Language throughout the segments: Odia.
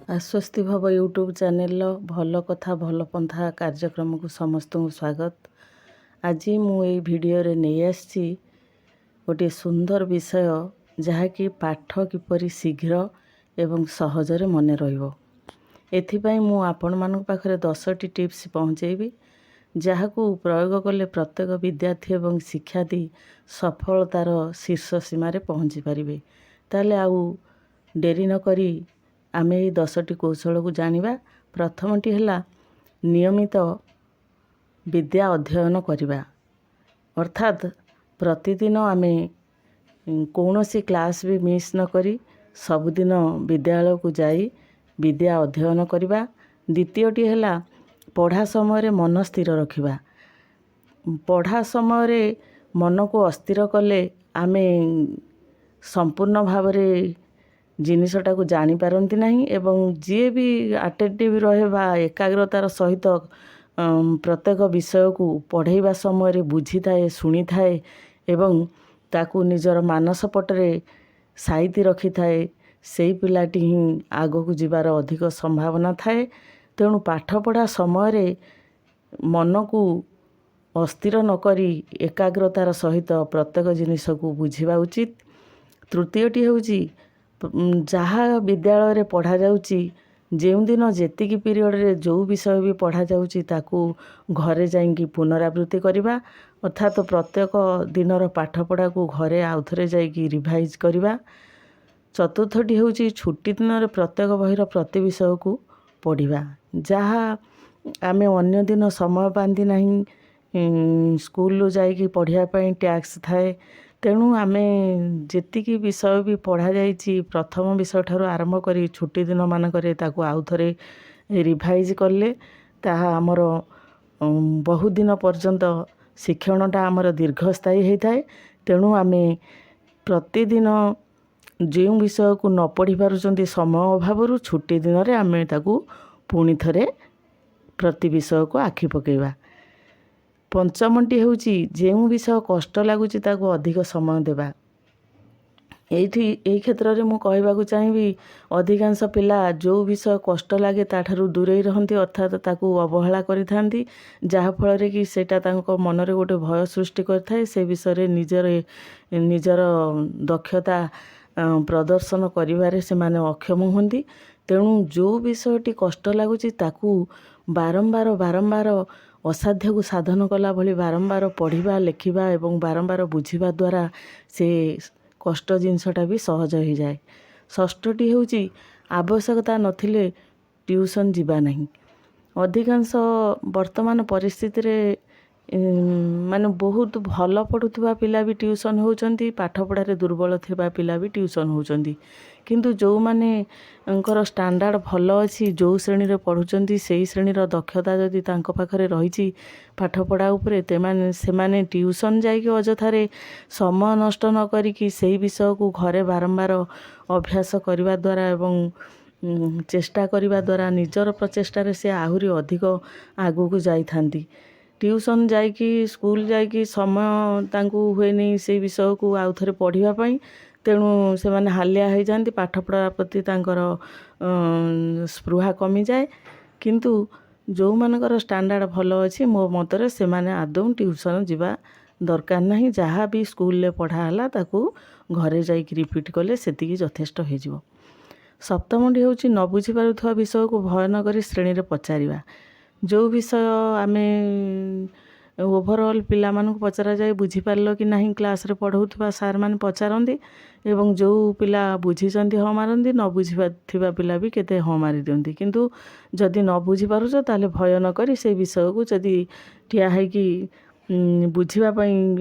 ଆଶ୍ୱସ୍ତି ଭବ ୟୁଟ୍ୟୁବ୍ ଚ୍ୟାନେଲ୍ର ଭଲ କଥା ଭଲ ପନ୍ଥା କାର୍ଯ୍ୟକ୍ରମକୁ ସମସ୍ତଙ୍କୁ ସ୍ୱାଗତ। ଆଜି ମୁଁ ଏଇ ଭିଡ଼ିଓରେ ନେଇ ଆସିଛି ଗୋଟିଏ ସୁନ୍ଦର ବିଷୟ, ଯାହାକି ପାଠ କିପରି ଶୀଘ୍ର ଏବଂ ସହଜରେ ମନେ ରହିବ। ଏଥିପାଇଁ ମୁଁ ଆପଣମାନଙ୍କ ପାଖରେ 10ଟି ଟିପ୍ସ ପହଞ୍ଚେଇବି, ଯାହାକୁ ପ୍ରୟୋଗ କଲେ ପ୍ରତ୍ୟେକ ବିଦ୍ୟାର୍ଥୀ ଏବଂ ଶିକ୍ଷାର୍ଥୀ ସଫଳତାର ଶୀର୍ଷ ସୀମାରେ ପହଞ୍ଚି ପାରିବେ। ତାହେଲେ ଆଉ ଡେରି ନକରି ଆମେ ଏଇ 10ଟି କୌଶଳକୁ ଜାଣିବା। ପ୍ରଥମଟି ହେଲା ନିୟମିତ ବିଦ୍ୟା ଅଧ୍ୟୟନ କରିବା, ଅର୍ଥାତ୍ ପ୍ରତିଦିନ ଆମେ କୌଣସି କ୍ଲାସ୍ ବି ମିସ୍ ନ କରି ସବୁଦିନ ବିଦ୍ୟାଳୟକୁ ଯାଇ ବିଦ୍ୟା ଅଧ୍ୟୟନ କରିବା। ଦ୍ୱିତୀୟଟି ହେଲା ପଢ଼ା ସମୟରେ ମନ ସ୍ଥିର ରଖିବା। ପଢ଼ା ସମୟରେ ମନକୁ ଅସ୍ଥିର କଲେ ଆମେ ସମ୍ପୂର୍ଣ୍ଣ ଭାବରେ ଜିନିଷଟାକୁ ଜାଣିପାରନ୍ତି ନାହିଁ, ଏବଂ ଯିଏ ବି ଆଟେଣ୍ଟିଭ୍ ରହେ ବା ଏକାଗ୍ରତାର ସହିତ ପ୍ରତ୍ୟେକ ବିଷୟକୁ ପଢ଼େଇବା ସମୟରେ ବୁଝିଥାଏ, ଶୁଣିଥାଏ ଏବଂ ତାକୁ ନିଜର ମାନସପଟରେ ସାଇତି ରଖିଥାଏ, ସେଇ ପିଲାଟି ହିଁ ଆଗକୁ ଯିବାର ଅଧିକ ସମ୍ଭାବନା ଥାଏ। ତେଣୁ ପାଠପଢ଼ା ସମୟରେ ମନକୁ ଅସ୍ଥିର ନକରି ଏକାଗ୍ରତାର ସହିତ ପ୍ରତ୍ୟେକ ଜିନିଷକୁ ବୁଝିବା ଉଚିତ। ତୃତୀୟଟି ହେଉଛି ଯାହା ବିଦ୍ୟାଳୟରେ ପଢ଼ାଯାଉଛି, ଯେଉଁଦିନ ଯେତିକି ପିରିୟଡ଼ରେ ଯେଉଁ ବିଷୟ ବି ପଢ଼ାଯାଉଛି, ତାକୁ ଘରେ ଯାଇକି ପୁନରାବୃତ୍ତି କରିବା, ଅର୍ଥାତ୍ ପ୍ରତ୍ୟେକ ଦିନର ପାଠପଢ଼ାକୁ ଘରେ ଆଉଥରେ ଯାଇକି ରିଭାଇଜ୍ କରିବା। ଚତୁର୍ଥଟି ହେଉଛି ଛୁଟି ଦିନରେ ପ୍ରତ୍ୟେକ ବହିର ପ୍ରତି ବିଷୟକୁ ପଢ଼ିବା। ଯାହା ଆମେ ଅନ୍ୟ ଦିନ ସମୟ ପାଆନ୍ତି ନାହିଁ, ସ୍କୁଲରୁ ଯାଇକି ପଢ଼ିବା ପାଇଁ ଟ୍ୟାକ୍ସ ଥାଏ। ତେଣୁ ଆମେ ଯେତିକି ବିଷୟ ବି ପଢ଼ାଯାଇଛି, ପ୍ରଥମ ବିଷୟ ଠାରୁ ଆରମ୍ଭ କରି ଛୁଟି ଦିନମାନଙ୍କରେ ତାକୁ ଆଉଥରେ ରିଭାଇଜ୍ କଲେ ତାହା ଆମର ବହୁତ ଦିନ ପର୍ଯ୍ୟନ୍ତ ଶିକ୍ଷଣଟା ଆମର ଦୀର୍ଘସ୍ଥାୟୀ ହେଇଥାଏ। ତେଣୁ ଆମେ ପ୍ରତିଦିନ ଯେଉଁ ବିଷୟକୁ ନ ପଢ଼ି ପାରୁଛନ୍ତି ସମୟ ଅଭାବରୁ, ଛୁଟି ଦିନରେ ଆମେ ତାକୁ ପୁଣି ଥରେ ପ୍ରତି ବିଷୟକୁ ଆଖି ପକାଇବା। ପଞ୍ଚମଟି ହେଉଛି ଯେଉଁ ବିଷୟ କଷ୍ଟ ଲାଗୁଛି ତାକୁ ଅଧିକ ସମୟ ଦେବା। ଏଇଠି ଏଇ କ୍ଷେତ୍ରରେ ମୁଁ କହିବାକୁ ଚାହିଁବି, ଅଧିକାଂଶ ପିଲା ଯେଉଁ ବିଷୟ କଷ୍ଟ ଲାଗେ ତା'ଠାରୁ ଦୂରେଇ ରହନ୍ତି, ଅର୍ଥାତ୍ ତାକୁ ଅବହେଳା କରିଥାନ୍ତି, ଯାହାଫଳରେ କି ସେଇଟା ତାଙ୍କ ମନରେ ଗୋଟେ ଭୟ ସୃଷ୍ଟି କରିଥାଏ। ସେ ବିଷୟରେ ନିଜର ଦକ୍ଷତା ପ୍ରଦର୍ଶନ କରିବାରେ ସେମାନେ ଅକ୍ଷମ ହୁଅନ୍ତି। ତେଣୁ ଯେଉଁ ବିଷୟଟି କଷ୍ଟ ଲାଗୁଛି ତାକୁ ବାରମ୍ବାର ବାରମ୍ବାର, ଅସାଧ୍ୟକୁ ସାଧନ କଲା ଭଳି ବାରମ୍ବାର ପଢ଼ିବା, ଲେଖିବା ଏବଂ ବାରମ୍ବାର ବୁଝିବା ଦ୍ୱାରା ସେ କଷ୍ଟ ଜିନିଷଟା ବି ସହଜ ହେଇଯାଏ। ଷଷ୍ଠଟି ହେଉଛି ଆବଶ୍ୟକତା ନଥିଲେ ଟ୍ୟୁସନ୍ ଯିବା ନାହିଁ। ଅଧିକାଂଶ ବର୍ତ୍ତମାନ ପରିସ୍ଥିତିରେ ମାନେ ବହୁତ ଭଲ ପଢ଼ୁଥିବା ପିଲା ବି ଟ୍ୟୁସନ୍ ହେଉଛନ୍ତି, ପାଠପଢ଼ାରେ ଦୁର୍ବଳ ଥିବା ପିଲା ବି ଟ୍ୟୁସନ୍ ହେଉଛନ୍ତି। କିନ୍ତୁ ଯେଉଁମାନଙ୍କର ଷ୍ଟାଣ୍ଡାର୍ଡ଼ ଭଲ ଅଛି, ଯେଉଁ ଶ୍ରେଣୀରେ ପଢ଼ୁଛନ୍ତି ସେଇ ଶ୍ରେଣୀର ଦକ୍ଷତା ଯଦି ତାଙ୍କ ପାଖରେ ରହିଛି ପାଠପଢ଼ା ଉପରେ, ସେମାନେ ଟ୍ୟୁସନ୍ ଯାଇକି ଅଯଥାରେ ସମୟ ନଷ୍ଟ ନ କରିକି ସେଇ ବିଷୟକୁ ଘରେ ବାରମ୍ବାର ଅଭ୍ୟାସ କରିବା ଦ୍ୱାରା ଏବଂ ଚେଷ୍ଟା କରିବା ଦ୍ୱାରା ନିଜର ପ୍ରଚେଷ୍ଟାରେ ସେ ଆହୁରି ଅଧିକ ଆଗକୁ ଯାଇଥାନ୍ତି। ଟ୍ୟୁସନ୍ ଯାଇକି, ସ୍କୁଲ ଯାଇକି ସମୟ ତାଙ୍କୁ ହୁଏନି ସେଇ ବିଷୟକୁ ଆଉ ଥରେ ପଢ଼ିବା ପାଇଁ। ତେଣୁ ସେମାନେ ହାଲିଆ ହେଇଯାଆନ୍ତି, ପାଠପଢ଼ା ପ୍ରତି ତାଙ୍କର ସ୍ପୃହା କମିଯାଏ। କିନ୍ତୁ ଯେଉଁମାନଙ୍କର ଷ୍ଟାଣ୍ଡାର୍ଡ଼ ଭଲ ଅଛି, ମୋ ମତରେ ସେମାନେ ଆଦୌ ଟ୍ୟୁସନ୍ ଯିବା ଦରକାର ନାହିଁ। ଯାହା ବି ସ୍କୁଲରେ ପଢ଼ା ହେଲା ତାକୁ ଘରେ ଯାଇକି ରିପିଟ୍ କଲେ ସେତିକି ଯଥେଷ୍ଟ ହେଇଯିବ। ସପ୍ତମଟି ହେଉଛି ନ ବୁଝିପାରୁଥିବା ବିଷୟକୁ ଭୟ ନ କରି ଶ୍ରେଣୀରେ ପଚାରିବା। ଯେଉଁ ବିଷୟ ଆମେ ଓଭରଅଲ୍ ପିଲାମାନଙ୍କୁ ପଚରାଯାଏ, ବୁଝିପାରିଲ କି ନାହିଁ, କ୍ଲାସ୍ରେ ପଢ଼ଉଥିବା ସାର୍ମାନେ ପଚାରନ୍ତି ଏବଂ ଯେଉଁ ପିଲା ବୁଝିଛନ୍ତି ହଁ ମାରନ୍ତି, ନ ବୁଝିଥିବା ପିଲା ବି କେତେ ହଁ ମାରି ଦିଅନ୍ତି। କିନ୍ତୁ ଯଦି ନ ବୁଝିପାରୁଛ, ତାହେଲେ ଭୟ ନ କରି ସେଇ ବିଷୟକୁ ଯଦି ଠିଆ ହେଇକି ବୁଝିବା ପାଇଁ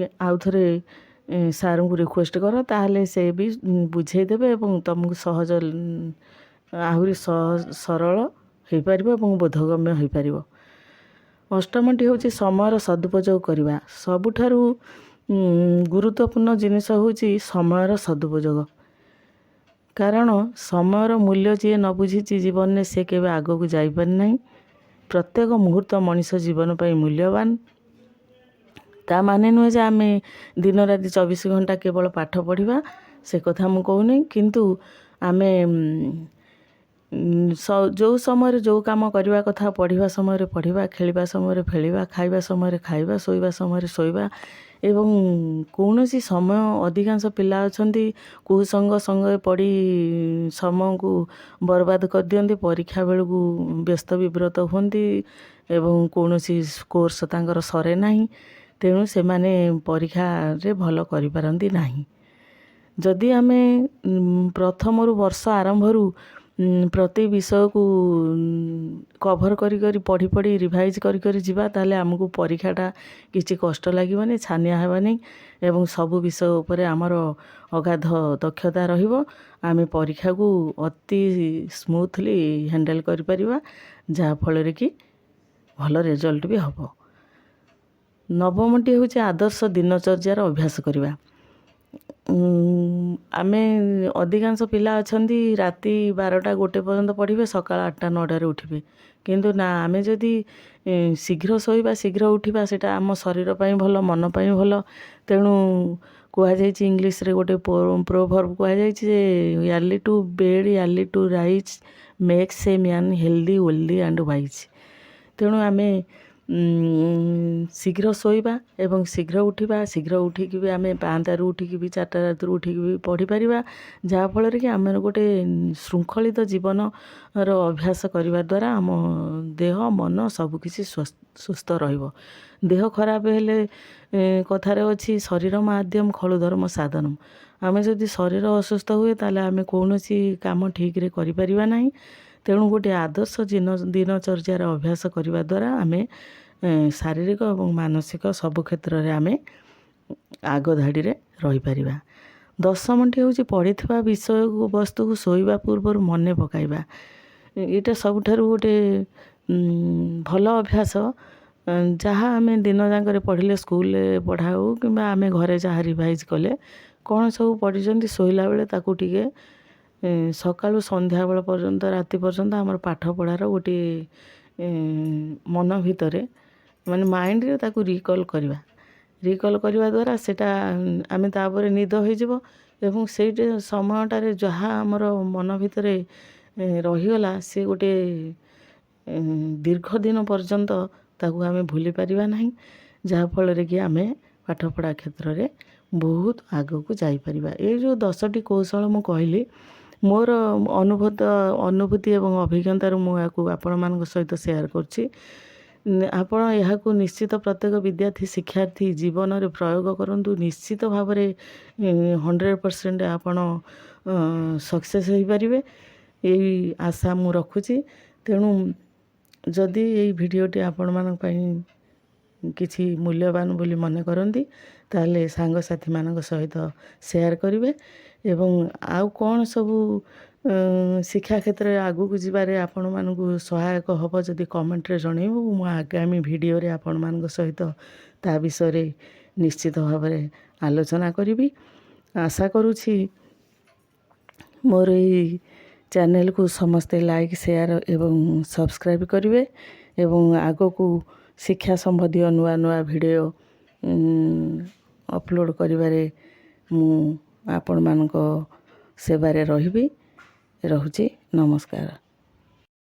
ଆଉ ଥରେ ସାର୍ଙ୍କୁ ରିକ୍ୱେଷ୍ଟ କର, ତାହେଲେ ସେ ବି ବୁଝେଇଦେବେ ଏବଂ ତୁମକୁ ସହଜ, ଆହୁରି ସରଳ ହେଇପାରିବ ଏବଂ ବୋଧଗମ୍ୟ ହେଇପାରିବ। ଅଷ୍ଟମଟି ହେଉଛି ସମୟର ସଦୁପଯୋଗ କରିବା। ସବୁଠାରୁ ଗୁରୁତ୍ୱପୂର୍ଣ୍ଣ ଜିନିଷ ହେଉଛି ସମୟର ସଦୁପଯୋଗ, କାରଣ ସମୟର ମୂଲ୍ୟ ଯିଏ ନ ବୁଝିଛି ଜୀବନରେ, ସେ କେବେ ଆଗକୁ ଯାଇପାରି ନାହିଁ। ପ୍ରତ୍ୟେକ ମୁହୂର୍ତ୍ତ ମଣିଷ ଜୀବନ ପାଇଁ ମୂଲ୍ୟବାନ। ତା ମାନେ ନୁହେଁ ଯେ ଆମେ ଦିନ ରାତି 24 ଘଣ୍ଟା କେବଳ ପାଠ ପଢ଼ିବା, ସେ କଥା ମୁଁ କହୁନି। କିନ୍ତୁ ଆମେ ଯେଉଁ ସମୟରେ ଯେଉଁ କାମ କରିବା କଥା, ପଢ଼ିବା ସମୟରେ ପଢ଼ିବା, ଖେଳିବା ସମୟରେ ଖେଳିବା, ଖାଇବା ସମୟରେ ଖାଇବା, ଶୋଇବା ସମୟରେ ଶୋଇବା ଏବଂ କୌଣସି ସମୟ, ଅଧିକାଂଶ ପିଲା ଅଛନ୍ତି କୁସଙ୍ଗ ସଙ୍ଗରେ ପଡ଼ି ସମୟକୁ ବର୍ବାଦ କରିଦିଅନ୍ତି। ପରୀକ୍ଷା ବେଳକୁ ବ୍ୟସ୍ତ ବିବ୍ରତ ହୁଅନ୍ତି ଏବଂ କୌଣସି କୋର୍ସ ତାଙ୍କର ସରେ ନାହିଁ। ତେଣୁ ସେମାନେ ପରୀକ୍ଷାରେ ଭଲ କରିପାରନ୍ତି ନାହିଁ। ଯଦି ଆମେ ପ୍ରଥମରୁ, ବର୍ଷ ଆରମ୍ଭରୁ ପ୍ରତି ବିଷୟକୁ କଭର୍ କରି କରି, ପଢ଼ି ପଢ଼ି, ରିଭାଇଜ୍ କରି କରି ଯିବା, ତାହେଲେ ଆମକୁ ପରୀକ୍ଷାଟା କିଛି କଷ୍ଟ ଲାଗିବନି, ଛାନିଆ ହେବାନି ଏବଂ ସବୁ ବିଷୟ ଉପରେ ଆମର ଅଗାଧ ଦକ୍ଷତା ରହିବ। ଆମେ ପରୀକ୍ଷାକୁ ଅତି ସ୍ମୁଥଲି ହ୍ୟାଣ୍ଡେଲ୍ କରିପାରିବା, ଯାହାଫଳରେ କି ଭଲ ରେଜଲ୍ଟ ବି ହେବ। ନବମଟି ହେଉଛି ଆଦର୍ଶ ଦିନଚର୍ଯ୍ୟାର ଅଭ୍ୟାସ କରିବା। ଆମେ ଅଧିକାଂଶ ପିଲା ଅଛନ୍ତି, ରାତି 12ଟା 1 ପର୍ଯ୍ୟନ୍ତ ପଢ଼ିବେ, ସକାଳ 8ଟା 9ଟାରେ ଉଠିବେ। କିନ୍ତୁ ନା, ଆମେ ଯଦି ଶୀଘ୍ର ଶୋଇବା, ଶୀଘ୍ର ଉଠିବା, ସେଇଟା ଆମ ଶରୀର ପାଇଁ ଭଲ, ମନ ପାଇଁ ଭଲ। ତେଣୁ କୁହାଯାଇଛି, ଇଂଲିଶରେ ଗୋଟେ ପ୍ରୋଭର୍ବ କୁହାଯାଇଛି ଯେ "Early to bed, early to rise makes a man healthy, wealthy and wise." ତେଣୁ ଆମେ ଶୀଘ୍ର ଶୋଇବା ଏବଂ ଶୀଘ୍ର ଉଠିବା। ଶୀଘ୍ର ଉଠିକି ବି ଆମେ ପାହାନ୍ତାରୁ ଉଠିକି ବି, 4ଟା ରାତିରୁ ଉଠିକି ବି ପଢ଼ିପାରିବା, ଯାହାଫଳରେ କି ଆମର ଗୋଟେ ଶୃଙ୍ଖଳିତ ଜୀବନର ଅଭ୍ୟାସ କରିବା ଦ୍ୱାରା ଆମ ଦେହ ମନ ସବୁକିଛି ସୁସ୍ଥ ରହିବ। ଦେହ ଖରାପ ହେଲେ, କଥାରେ ଅଛି, "ଶରୀରମ ଆଦ୍ୟମ ଖଳୁ ଧର୍ମ ସାଧନମ"। ଆମେ ଯଦି ଶରୀର ଅସୁସ୍ଥ ହୁଏ, ତାହେଲେ ଆମେ କୌଣସି କାମ ଠିକ୍ରେ କରିପାରିବା ନାହିଁ। ତେଣୁ ଗୋଟିଏ ଆଦର୍ଶ ଦିନଚର୍ଯ୍ୟାର ଅଭ୍ୟାସ କରିବା ଦ୍ୱାରା ଆମେ ଶାରୀରିକ ଏବଂ ମାନସିକ ସବୁ କ୍ଷେତ୍ରରେ ଆମେ ଆଗ ଧାଡ଼ିରେ ରହିପାରିବା। ଦଶମଟି ହେଉଛି ପଢ଼ିଥିବା ବିଷୟକୁ, ବସ୍ତୁକୁ ଶୋଇବା ପୂର୍ବରୁ ମନେ ପକାଇବା। ଏଇଟା ସବୁଠାରୁ ଗୋଟେ ଭଲ ଅଭ୍ୟାସ। ଯାହା ଆମେ ଦିନ ଯାକରେ ପଢ଼ିଲେ, ସ୍କୁଲରେ ପଢ଼ା ହେଉ କିମ୍ବା ଆମେ ଘରେ ଯାହା ରିଭାଇଜ୍ କଲେ, କ'ଣ ସବୁ ପଢ଼ିଛନ୍ତି, ଶୋଇଲା ବେଳେ ତାକୁ ଟିକେ ସକାଳୁ ସନ୍ଧ୍ୟାବେଳ ପର୍ଯ୍ୟନ୍ତ, ରାତି ପର୍ଯ୍ୟନ୍ତ ଆମର ପାଠ ପଢ଼ାର ଗୋଟିଏ ମନ ଭିତରେ, ମାନେ ମାଇଣ୍ଡରେ ତାକୁ ରିକଲ୍ କରିବା। ରିକଲ୍ କରିବା ଦ୍ୱାରା ସେଇଟା ଆମେ ତାପରେ ନିଦ ହେଇଯିବ ଏବଂ ସେଇଠି ସମୟଟାରେ ଯାହା ଆମର ମନ ଭିତରେ ରହିଗଲା, ସେ ଗୋଟେ ଦୀର୍ଘ ଦିନ ପର୍ଯ୍ୟନ୍ତ ତାକୁ ଆମେ ଭୁଲି ପାରିବା ନାହିଁ, ଯାହାଫଳରେ କି ଆମେ ପାଠପଢ଼ା କ୍ଷେତ୍ରରେ ବହୁତ ଆଗକୁ ଯାଇପାରିବା। ଏଇ ଯେଉଁ 10ଟି କୌଶଳ ମୁଁ କହିଲି, ମୋର ଅନୁଭୂତି ଏବଂ ଅଭିଜ୍ଞତାରୁ ମୁଁ ଏହାକୁ ଆପଣମାନଙ୍କ ସହିତ ସେୟାର କରୁଛି। ଆପଣ ଏହାକୁ ନିଶ୍ଚିତ ପ୍ରତ୍ୟେକ ବିଦ୍ୟାର୍ଥୀ, ଶିକ୍ଷାର୍ଥୀ ଜୀବନରେ ପ୍ରୟୋଗ କରନ୍ତୁ। ନିଶ୍ଚିତ ଭାବରେ 100% ଆପଣ ସକ୍ସେସ୍ ହେଇପାରିବେ, ଏଇ ଆଶା ମୁଁ ରଖୁଛି। ତେଣୁ ଯଦି ଏଇ ଭିଡ଼ିଓଟି ଆପଣମାନଙ୍କ ପାଇଁ କିଛି ମୂଲ୍ୟବାନ ବୋଲି ମନେ କରନ୍ତି, ତାହେଲେ ସାଙ୍ଗସାଥିମାନଙ୍କ ସହିତ ସେୟାର କରିବେ ଏବଂ ଆଉ କ'ଣ ସବୁ ଶିକ୍ଷା କ୍ଷେତ୍ରରେ ଆଗକୁ ଯିବାରେ ଆପଣମାନଙ୍କୁ ସହାୟକ ହେବ, ଯଦି କମେଣ୍ଟରେ ଜଣାଇବୁ, ମୁଁ ଆଗାମୀ ଭିଡ଼ିଓରେ ଆପଣମାନଙ୍କ ସହିତ ତା ବିଷୟରେ ନିଶ୍ଚିତ ଭାବରେ ଆଲୋଚନା କରିବି। ଆଶା କରୁଛି ମୋର ଏଇ ଚ୍ୟାନେଲକୁ ସମସ୍ତେ ଲାଇକ୍, ସେୟାର ଏବଂ ସବସ୍କ୍ରାଇବ୍ କରିବେ ଏବଂ ଆଗକୁ ଶିକ୍ଷା ସମ୍ବନ୍ଧୀୟ ନୂଆ ନୂଆ ଭିଡ଼ିଓ ଅପଲୋଡ଼ କରିବାରେ ମୁଁ ଆପଣମାନଙ୍କ ସେବାରେ ରହିବି। ରହୁଛି, ନମସ୍କାର।